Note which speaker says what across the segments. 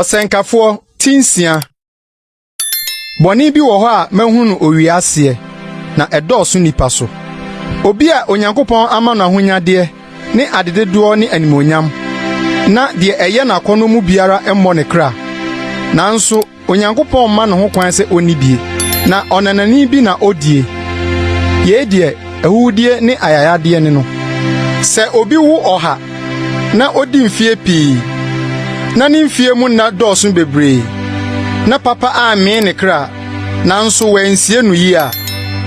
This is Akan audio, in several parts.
Speaker 1: Ɔsɛnkafoɔ ti nsia. Bɔne bi wɔ hɔ a mahu no owia aseɛ, na ɛdɔɔso nnipa so. Obi a Onyankopɔn ama no ahonyadeɛ ne adedodoɔ ne animuonyam, na deɛ ɛyɛ n'akɔnnɔ mu biara mmɔ ne kra. Nanso Onyankopɔn mma no ho kwan sɛ onni bie, na ɔnanani bi na odie. Yei deɛ, ahuhudeɛ ne ayayadeɛ ne no. Sɛ obi wo ɔha na odi mfie pii, na ne mfie mu nna dɔɔso bebree, na papa ammee ne kra, nanso wɔansie no yie a,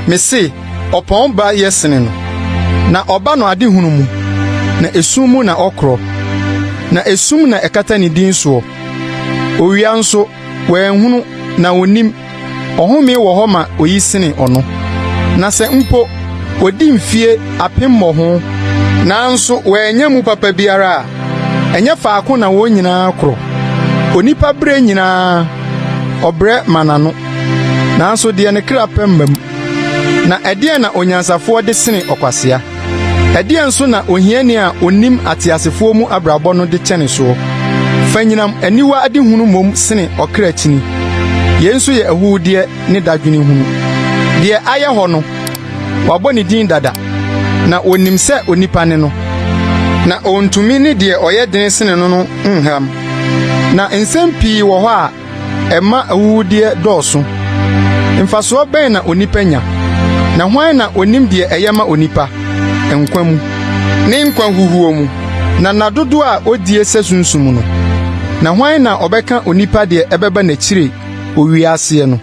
Speaker 1: mese ɔpɔn ba yɛ sene no. Na ɔba no adehunu mu, na esum mu na ɔkorɔ, na esum na ɛkata ne din soɔ. Owia nso, wanhunu na onnim. Ɔhome wɔ hɔ ma oyi sene ɔno. Na sɛ mpo odi mfie apem mmɔho, nanso wannya mu papa biara a, ɛnyɛ faako na wɔn nyinaa korɔ. Onipa brɛ nyinaa, ɔbrɛ ma n'ano, nanso deɛ ne kra pɛ mma mu. Na ɛdeɛn na onyansafoɔ de sene ɔkwasea? Ɛdeɛn nso na ohiani a onim ateasefoɔ mu abrabɔ no de kyɛne soɔ? Fa nyinam aniwa adehunu mmom sene ɔkra kyini. Yei nso yɛ ahuhudeɛ ne dadwene hunu. Deɛ ayɛ hɔ no, wɔabɔ ne din dada, na wonim sɛ onipa ne no. Na ontumi ne deɛ ɔyɛ den sene no no nham. Na nsɛm pii wɔ hɔ a ɛma ahuhudeɛ dɔɔso. Mfasoɔ bɛn na onipa nya? Na hwan na onim deɛ ɛyɛ ma onipa, nkwa mu, ne nkwa huhuo mu, na nna dodoɔ a odie sɛ sunsum no? Na hwan na ɔbɛka onipa deɛ ɛbɛba n'akyire owia aseɛ no?